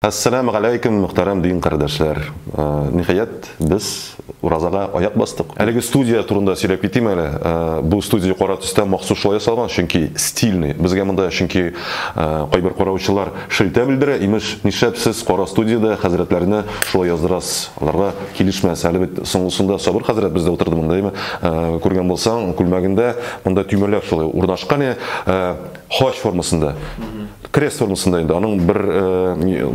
Әссәләмү галәйкүм, мөхтәрәм дин кардәшләр. Ниһаять, без уразага аяк бастык. Әлеге студия турында сөйләп китим әле. Бу студия кара төстә махсус шулай ясалган, чөнки стильный. Безгә монда чөнки кайбер караучылар шелтә белдерә, имеш, нишләп сез кара студиядә хәзрәтләрне шулай яздырасыз? Аларга килешмәс. Әле бит соңгысында Сабыр хәзрәт бездә утырды монда, әйме? Күргән булсаң, күлмәгендә монда төймәләр шулай урнашкан, хач формасында. Крест формасында инде. Аның бер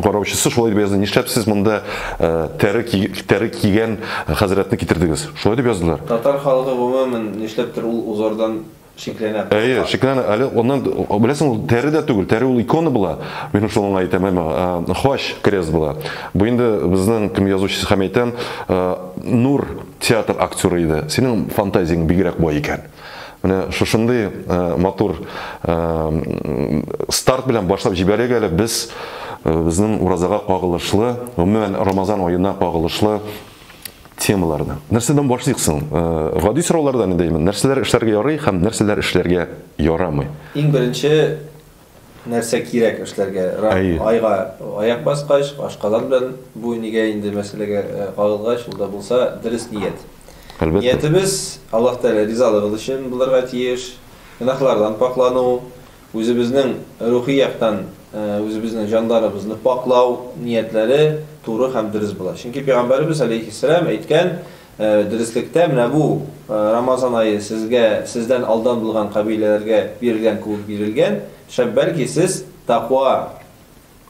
караучысы шулай дип язды. Нишләп сез монда тәре тәре кигән хәзрәтне китердегез? Шулай дип яздылар. Татар халкы гомумән нишләптер ул узордан шикләнә. Әйе, шикләнә. Әле аннан беләсең, ул тәре дә түгел, тәре ул икона була. Мин шул аңа әйтәм, әмма хач крест була. Бу инде безнең кем язучысы һәм әйтәм, Нур театр актеры иде. Синең фантазияң бигрәк бай икән. Менә шушындый матур старт белән башлап җибәрик әле без безнең уразага кагылышлы, гомумән Рамазан аена кагылышлы темаларны. Нәрсәдән башлыйк соң? Гади сораулардан инде, нәрсәләр эшләргә ярый һәм нәрсәләр эшләргә ярамый? Иң беренче нәрсә кирәк эшләргә? Айга аяк баскач, ашказан белән бу нигә инде мәсьәләгә кагылгач, ул да булса дөрес ният. Әлбәттә. Ниятебез Аллаһ Тәгалә ризалыгы өчен булырга тиеш, гөнаһлардан пакълану, үзебезнең рухи яктан үзебезнең җаннарыбызны пакълау ниятләре туры һәм дөрес була. Чөнки Пәйгамбәребез алейһиссәлам әйткән, Дөреслектә, менә бу Рамазан ае сезгә сездән алдан булган кабиләләргә бирелгән кебек бирелгән, шәп бәлки сез таква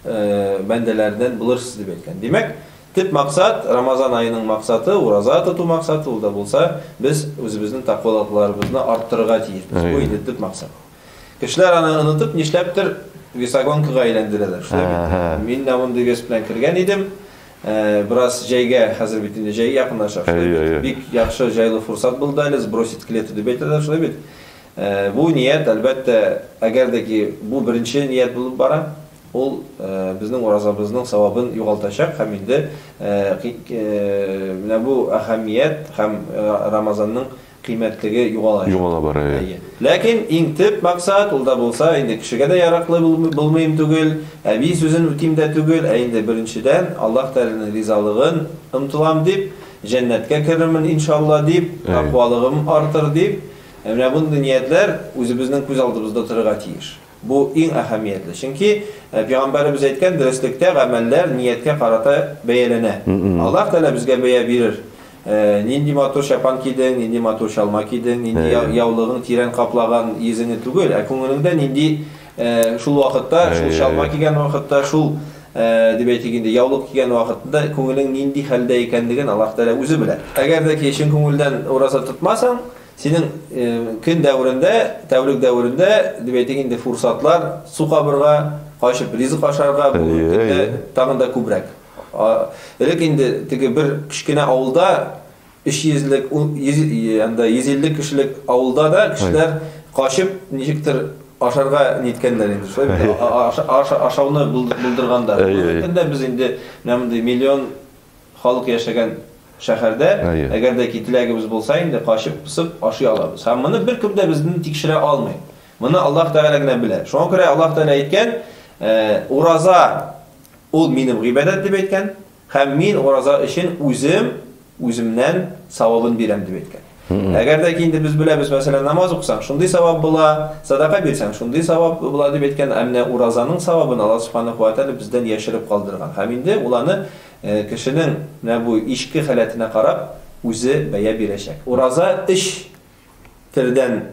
бәндәләреннән булырсыз, дип әйткән. Димәк, төп максат, Рамазан аеның максаты, ураза тоту максаты, ул да булса, без үзебезнең таквалыкларыбызны арттырырга тиешбез. Бу инде төп максат. Кешеләр аны онытып, нишләптер весогонкага әйләндерәләр. Шулай бит. Мин дә мондый вес белән кергән идем. Бераз җәйгә, хәзер бит инде җәй якынлаша, шулай бит. Бик яхшы җайлы форсат булды әле, сбросить к лету дип әйтәләр, шулай бит. Бу ният, әлбәттә, әгәр дә ки бу беренче ният булып бара, ул безнең уразабызның савабын югалтачак һәм инде менә бу әһәмият һәм Рамазанның кыйммәтлеге югала. Югала бара, әйе. Әйе. Ләкин иң төп максат, ул да булса, инде кешегә дә яраклы булмыйм түгел, әби сүзен үтим дә түгел, ә инде беренчедән, Аллаһ Тәгаләнең ризалыгын омтылам дип, җәннәткә керермен, иншалла, дип, тәкъвалыгым артыр дип, менә мондый ниятләр үзебезнең күз алдыбызда торырга тиеш. Бу иң әһәмиятле. Чөнки Пәйгамбәребез әйткән, дөреслектә гамәлләр нияткә карата бәяләнә. Аллаһ Тәгалә безгә бәя бирер. Нинди матур чапан кидең, нинди матур чалма кидең, нинди яулыгың тирән каплаган йөзеңне түгел, ә күңелеңдә нинди шул вакытта, шул чалма кигән вакытта, шул дип әйтик инде, яулык кигән вакытында күңелең нинди хәлдә икәнлеген Аллаһ Тәгалә үзе белә. Әгәр дә ки чын күңелдән ураза тотмасаң, синең көн дәверендә, тәүлек дәверендә, дип әйтик инде, фурсатлар су кабырга, качып ризык ашарга бүгенге көндә тагын да күбрәк. Элек инде теге бер кечкенә авылда 300 лек, анда 150 кешелек авылда да кешеләр качып ничектер ашарга ниткәннәр инде. Шулай бит, ашауны булдыргандар. Бүгенге көндә без инде менә мондый миллион халык яшәгән шәһәрдә, әгәр дә ки теләгебез булса инде, качып-посып ашый алабыз. Һәм моны беркем дә безне тикшерә алмый. Моны Аллаһ Тәгалә генә белә. Шуңа күрә Аллаһ Тәгалә әйткән, ураза ул минем гыйбадәт дип әйткән, һәм мин ураза өчен үзем үземнән савабын бирәм дип әйткән. Әгәр дә инде без беләбез, мәсәлән, намаз укысаң, шундый савап була, садака бирсәң, шундый савап була дип әйткән, ә менә уразаның савабын Аллаһ Субханаһу ва Тәгалә бездән яшереп калдырган. Һәм инде ул аны кешенең менә бу ичке халәтенә карап үзе бәя бирәчәк. Ураза өч төрдән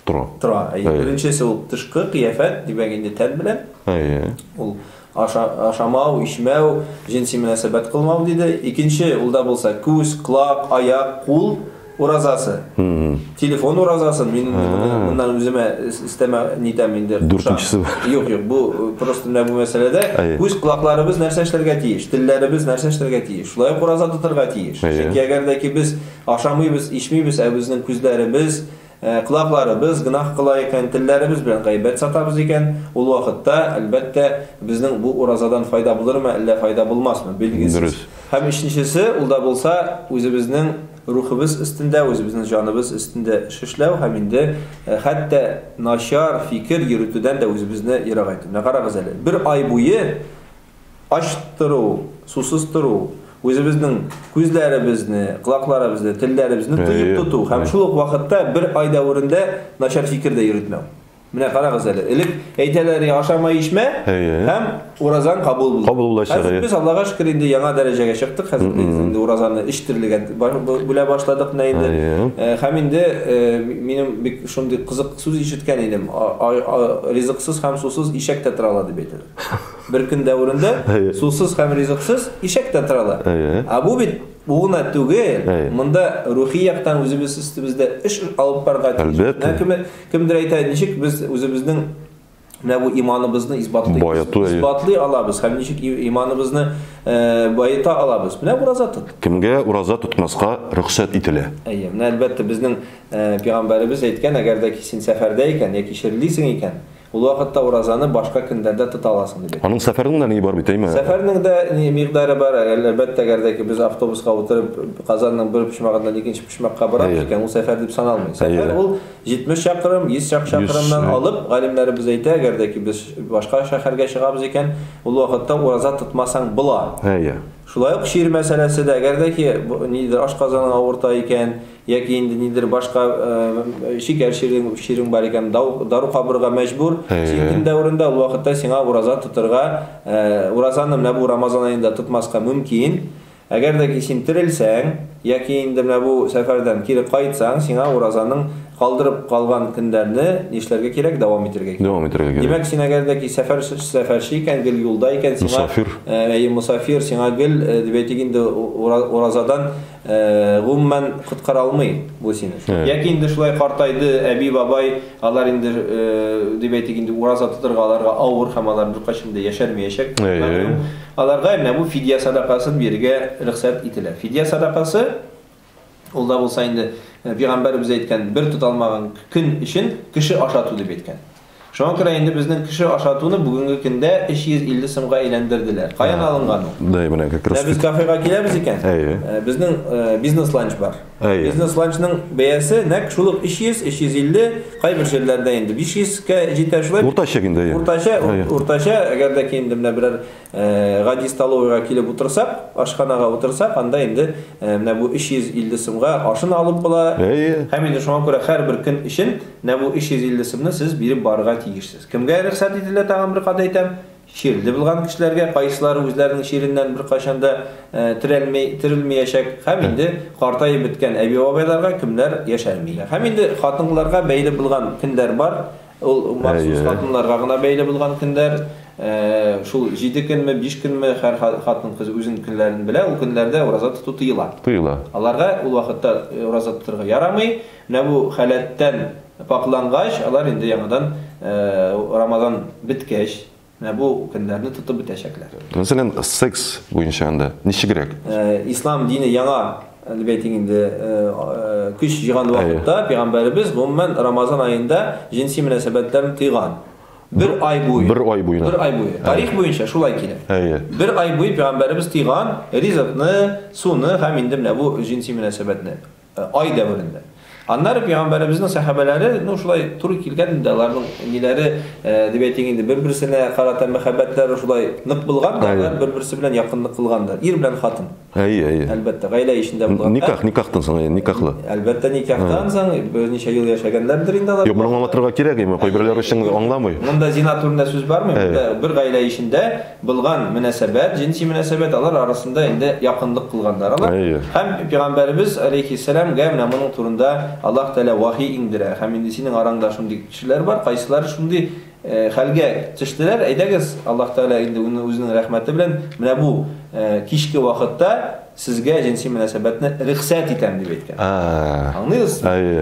тора. Тора. Беренчесе ул тышкы кыяфәт, димәк инде тән белән. Әйе. Ул аша, ашамау, ичмәү, җенси мөнәсәбәт кылмау диде. Икенче, ул да булса күз, колак, аяк, кул уразасы. Телефон уразасын мин моннан үземә өстәмә нитәм инде. Дүртенчесе. Юк, юк, бу просто менә бу мәсьәләдә күз, колакларыбыз нәрсә эшләргә тиеш, телләребез нәрсә эшләргә тиеш. Шулай ук ураза тотарга тиеш. Чөнки әгәр дә ки без ашамыйбыз, ичмибез, ә безнең күзләребез, колакларыбыз гөнаһ кыла икән, телләребез белән гайбәт сатабыз икән, ул вакытта, әлбәттә, безнең бу уразадан файда булырмы, әллә файда булмасмы, билгесез. Дөрес. Һәм өченчесе, ул да булса, үзебезнең рухыбыз өстендә, үзебезнең җаныбыз өстендә эш эшләү һәм инде хәтта начар фикер йөртүдән дә үзебезне ерагайту. Менә карагыз әле, бер ай буе Ач тору, сусыз тору, үзебезнең күзләребезне, колакларыбызны, телләребезне тыеп тоту һәм шул ук вакытта бер ай дәверендә начар фикер дә йөртмәү. Менә карагыз әле, элек әйтәләр, ашама, ичмә һәм уразаң кабул булыр. Кабул булачак. Хәзер без Аллага шөкер инде яңа дәрәҗәгә чыктык. Хәзер без инде уразаны өч төрлегә бүлә башладык менә инде. Һәм инде минем бик шундый кызык сүз ишеткән идем. Ризыксыз һәм сусыз ишәк тә тора ала дип әйтәләр. Бер көн дәверендә сусыз һәм ризыксыз ишәк тә тора ала. Ә бу бит бу гына түгел, монда рухи яктан үзебез өстебездә эш алып барырга тиеш. Әлбәттә. Кемдер әйтә, ничек без үзебезнең менә бу иманыбызны исбатлый, исбатлый алабыз һәм ничек иманыбызны баета алабыз? Менә ураза тот. Кемгә ураза тотмаска рөхсәт ителә? Әйе, менә әлбәттә безнең пәйгамбәребез әйткән, әгәр дә син сәфәрдә икән яки чирлисең икән, ул вакытта уразаны башка көннәрдә тота аласың дип әйтә. Аның сәфәрнең дә ни бар бит, әйме? Сәфәрнең дә ни микъдары бар. Әлбәттә, әгәр дә без автобуска утырып Казанның бер почмагыннан икенче почмакка барабыз икән, ул сәфәр дип саналмый. Сәфәр ул 70 чакрым, 100 чакрымнан алып, галимнәребез әйтә, әгәр дә без башка шәһәргә чыгабыз икән, ул вакытта ураза тотмасаң була. Әйе. Шулай ук чир мәсьәләсе дә, әгәр дә ки нидер ашказаның авырта икән, яки инде нидер башка шикәр чирең, чирең бар икән, дару кабырга мәҗбүр. Син көн дәверендә ул вакытта сиңа ураза тотырга, уразаны менә бу Рамазан аенда тотмаска мөмкин. Әгәр дә ки син терелсәң, яки инде менә бу сәфәрдән кире кайтсаң, сиңа уразаның калдырып калган көннәрне нишләргә кирәк? Дәвам итәргә кирәк. Дәвам итәргә кирәк. Димәк, син әгәр дә ки сәфәр сәфәрче икән, гел юлда икән, сиңа мусафир, әйе, мусафир, сиңа гел дип әйтик инде уразадан гомумән коткара алмый бу сине. Яки инде шулай картайды әби, бабай, алар инде дип әйтик инде ураза тотырга аларга авыр һәм алар беркайчан да яшәрмәячәк. Аларга менә бу фидия садакасын бирергә рөхсәт ителә. Фидия садакасы ул да булса инде пәйгамбәребез әйткән бер тота алмаган көн өчен кеше ашату дип әйткән. Шуңа күрә инде безнең кеше ашатуны бүгенге көндә 350 сумга әйләндерделәр. Каян алынган ул? Да, менә как раз. Без кафега киләбез икән. Безнең бизнес-ланч бар. Бизнес-ланчның бәясе нәкъ шул ук 300, 350, кайбер җирләрдә инде 500-кә җитә шулай. Уртача инде. Уртача, уртача, әгәр дә инде менә берәр гади столовыйга килеп утырсак, ашханага утырсак, анда инде менә бу 350 сумга ашын алып була. Һәм инде шуңа күрә һәрбер көн өчен менә бу 350 сумны сез биреп барырга тиешсез. Кемгә рөхсәт ителә, тагын бер кат әйтәм, чирле булган кешеләргә, кайсылары үзләренең чиреннән беркайчан да терелми, терелмәячәк, һәм инде картаеп беткән әби-бабайларга, кемнәр яшәрми. Һәм инде хатынларга бәйле булган көннәр бар. Ул махсус хатынларга гына бәйле булган көннәр. Шул 7 көнме, 5 көнме, һәр хатын-кыз үзенең көннәрен белә, ул көннәрдә ураза тоту тыела. Тыела. Аларга ул вакытта ураза тотырга ярамый. Менә бу халәттән паклангач, алар инде яңадан Рамазан беткәч, менә бу көннәрне тотып бетәчәкләр. Мәсәлән, секс буенча анда ничегрәк? Ислам дине яңа, дип әйтик инде, көч җыйган вакытта пәйгамбәребез гомумән Рамазан аенда җенси мөнәсәбәтләрне тыйган. Бер ай буе. Бер ай буена. Бер ай буе. Тарих буенча шулай килә. Бер ай буе пәйгамбәребез тыйган ризыкны, суны һәм инде менә бу җенси мөнәсәбәтне ай дәверендә. Аннары пәйгамбәребезнең сәхабәләре, ну шулай туры килгән инде, аларның ниләре, дип әйтик инде, бер-берсенә карата мәхәббәтләре шулай нык булган да, алар бер-берсе белән якынлык кылганнар. Ир белән хатын. Әйе, әйе. Әлбәттә, гаилә эчендә булган. Никах, никахтан соң, никахлы. Әлбәттә, никахтан соң берничә ел яшәгәннәрдер инде алар. Юк, моны аңлатырга кирәк, әмма кайберләр өчен аңламый. Монда зина турында сүз бармый, монда бер гаилә эчендә булган мөнәсәбәт, җенси мөнәсәбәт, алар арасында инде якынлык кылганнар алар. Һәм пәйгамбәребез алейхиссәламгә менә моның турында Аллаһ Тәгалә вахи иңдерә. Һәм инде синең араңда шундый кешеләр бар, кайсылары шундый хәлгә төштеләр. Әйдәгез, Аллаһ Тәгалә инде үзенең рәхмәте белән менә бу кичке вакытта сезгә җенси мөнәсәбәтне рөхсәт итәм дип әйткән. Аңлыйсыз?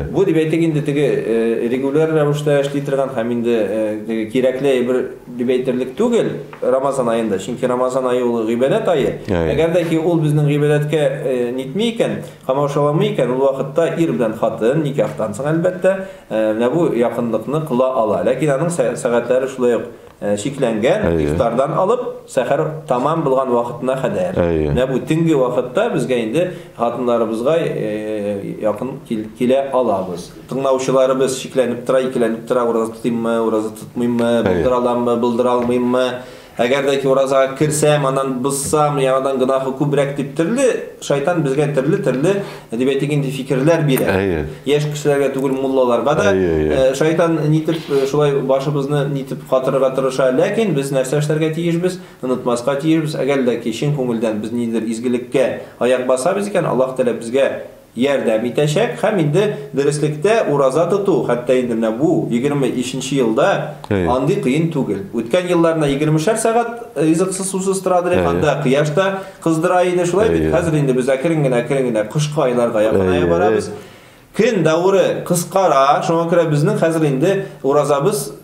Бу дип әйтик инде теге регуляр рәвештә эшли торган һәм инде теге кирәкле әйбер дип әйтерлек түгел Рамазан аенда, чөнки Рамазан ае ул гыйбадәт ае. Әгәр дә ки ул безнең гыйбадәткә нитми икән, камаушаламый икән, ул вакытта ир белән хатын никахтан соң әлбәттә менә бу якынлыкны кыла ала. Ләкин аның сәгатьләре шулай ук чикләнгән, ифтардан алып сәхәр тамам булган вакытына кадәр. Менә бу төнге вакытта безгә инде хатыннарыбызга якын килә алабыз. Тыңлаучыларыбыз шикләнеп тора, икеләнеп тора, ураза тотыйммы, ураза тотмыйммы, булдыра аламмы, булдыра алмыйммы? Әгәр дә ки уразага керсәм, аннан бозсам, яңадан гөнаһы күбрәк дип төрле шайтан безгә төрле-төрле дип әйтик инде фикерләр бирә. Әйе. Яшь кешеләргә түгел, муллаларга да Әйе, әйе. шайтан нитеп шулай башыбызны нитеп катырырга тырыша. Ләкин без нәрсә эшләргә тиешбез? Онытмаска тиешбез. Әгәр дә ки чын күңелдән без ниндидер изгелеккә аяк басабыз икән, Аллаһ Тәгалә безгә ярдәм итәчәк һәм инде дөреслектә ураза тоту, хәтта инде менә бу 23 нче елда андый кыен түгел. Үткән елларда егермешәр сәгать ризыксыз-сусыз тора идек, анда кояш та кыздыра иде, шулай бит? Хәзер инде без әкрен генә, әкрен генә кышкы айларга якыная барабыз. Көн давыры кыскара, шуңа күрә безнең хәзер инде уразабыз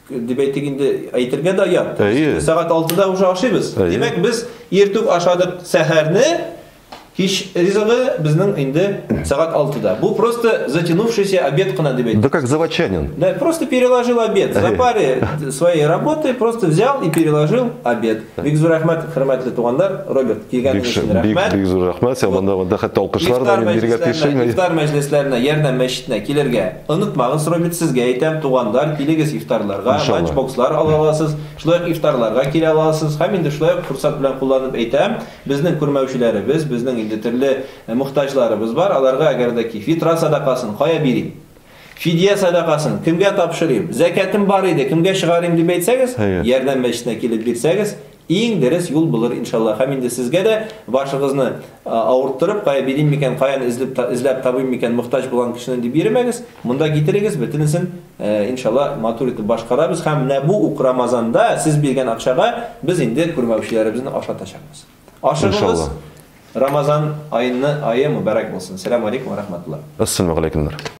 дип әйтик инде, әйтергә дә оят. Әйе. Сәгать 6-да уже ашыйбыз. Әйе. Димәк, без иртүк ашадык сәхәрне, кич ризыгы безнең инде сәгать 6-да. Бу просто затянувшийся обед кына дип әйтик. Да как заводчанин. Да, просто переложил обед. За паре своей работы просто взял и переложил обед. Бик зур рәхмәт, хөрмәтле туганнар. Роберт, килгәнең өчен рәхмәт. Бик зур рәхмәт. Син монда монда хәтта алкышлар да мин бирергә тиешмен. Ифтар мәҗлесләренә, Ярдәм мәчетенә килергә онытмагыз, Роберт, сезгә әйтәм, туганнар, килегез ифтарларга, ланчбокслар ала аласыз, шулай ук ифтарларга килә аласыз. Һәм инде шулай ук форсат белән кулланып әйтәм, безнең күрмәүчеләребез, безнең инде төрле мохтаҗларыбыз бар, аларга әгәр дә ки фитра садакасын кая бирим? Фидия садакасын кемгә тапшырыйм? Зәкятем бар иде, кемгә чыгарыйм дип әйтсәгез, Ярдәм мәчетенә килеп бирсәгез, иң дөрес юл булыр, иншалла. Һәм инде сезгә дә башыгызны авырттырып, кая бирим микән, каян эзлеп, эзләп табыйм микән мохтаҗ булган кешене дип йөрмәгез. Монда китерегез, бөтенесен, иншалла, матур итеп башкарабыз. Һәм менә бу ук Рамазанда сез биргән акчага без инде күрмәүчеләребезне ашатачакбыз. Ашыгыгыз. Рамазан аены ае мөбарәк булсын. Сәлам алейкум ва рахматуллаһ. Әссәламү галәйкүмнәр.